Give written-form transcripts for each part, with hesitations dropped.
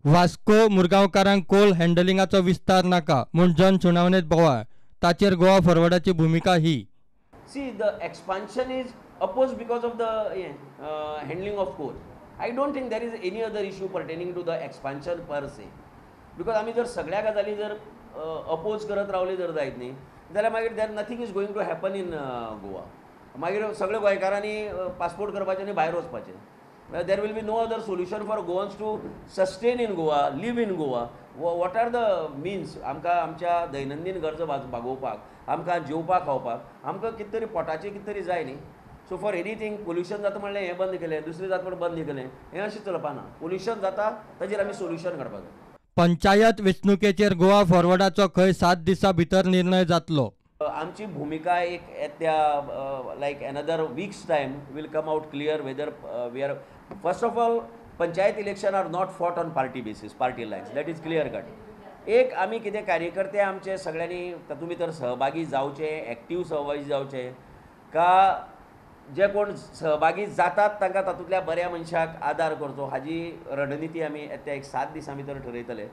वास्को मुरगांवकारांक कोल हँडलिंगाचो विस्तार नाका म्हूण जन सुनावणेत बोवाळ, ताचेर गोवा फॉरवर्डाची भुमिका ही. See, the expansion is opposed because of the handling of coal. I don't think there is any other issue pertaining to the expansion per se. Because आमी जर सगळ्या गजाली जर अपोज करत रावले जर जायत न्ही जाल्यार मागीर there nothing is going to happen in Goa. मागीर सगळे गोंयकारांनी पासपोर्ट करपाचे आनी भायर वचपाचें. There will be no other solution for Goans to sustain in Goa, live in Goa. What are the means? आमकां आमच्या दैनंदीन गरजो भागोवपाक, आमकां जेवपाक खावपाक, आमकां कितें तरी पोटाचें कितें तरी जाय न्ही. सो फॉर एनीथींग पोल्युशन जाता म्हणलें हें बंद केलें, दुसरें जाता म्हण बंद केलें, हें अशें चलपाना. पोल्युशन जाता ताजेर आमी सोल्युशन काडपाक जाय. पंचायत वेंचणुकेचेर गोवा फॉरवर्डाचो खंय 7 दिसां भितर निर्णय जातलो. आमची भुमिका एक त्या like another week's time will come out clear whether we are. First of all, panchayat election are not fought on party basis, party lines, that is clear cut. एक आमी कितें कार्यकर्ते आमचे सगळ्यांनी तातूंत भितर सहभागी जावचे, एक्टीव सहभागी जावचे का जे कोण सहभागी जातात तांकां तातूंतल्या बऱ्या मनशाक आदार करचो, हाजी रणनिती आमी त्या एक 7 दिसां भितर ठरयतले.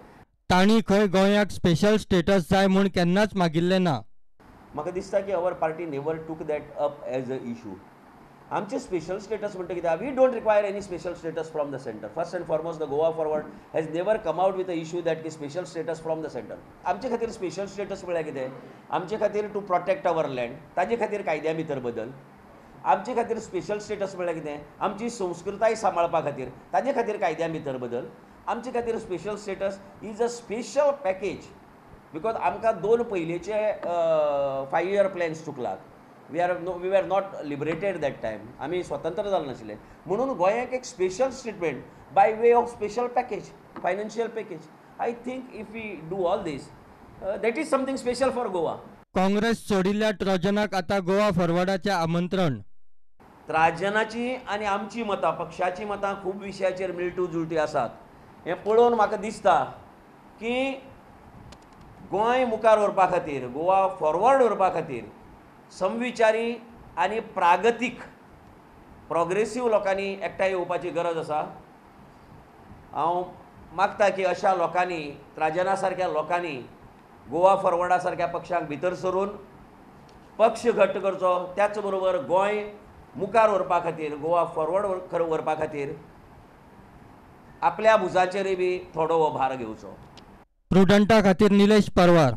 तांणी खंय गोंयाक स्पेशल स्टेटस जाय म्हूण केन्नाच मागिल्लें ना. म्हाका दिसता की our party never took that up as a issue. आमचें स्पेशल स्टेटस म्हणटा कितें, we don't require any special status from the centre. First and foremost, the Goa Forward has never come out with a issue that की special status from the centre. आमचे खातीर special status म्हळ्यार कितें, आमचे खातीर two protect our land, ताजे खातीर कायद्या भितर बदल. आमचे खातीर स्पेशल स्टेटस म्हळ्यार कितें, आमची संस्कृताय सांबाळपा खातीर ताजे खातीर कायद्या भितर बदल. आमचे खातीर special status is a special package because आमकां 2 पयलींचे 5 इयर प्लॅन्स चुकलात. We are not liberated that time, आमी स्वतंत्र जाले नाशिल्ले, म्हणून गोंयाक एक special statement by way of special package, financial package. I think if we do all this, that is something special for Goa. Congress सोडिल्ल्या ट्रोजनाक आतां गोवा फॉरवर्डाचें आमंत्रण. त्राजनाची आनी आमची मतां, पक्षाची मतां खूब विशयाचेर मेळटू जुळटी आसात. हें पळोवन म्हाका दिसता की गोंय मुखार व्हरपा खातीर, गोवा फॉरवर्ड व्हरपा खातीर समविचारी आनी प्रागतीक प्रोग्रेसीव लोकांनी एकठांय येवपाची गरज आसा. हांव मागता की अशा लोकांनी, त्राजना सारक्या लोकांनी गोवा फॉरवर्डा सारक्या पक्षांक भितर सरून पक्ष घट्ट करचो, त्याच बरोबर गोंय मुखार व्हरपा खातीर, गोवा फॉरवर्ड व्हरपा खातीर आपल्या भुजाचेरय बी थोडो हो भार घेवचो. प्रुडंटा खातीर निलेश परवार.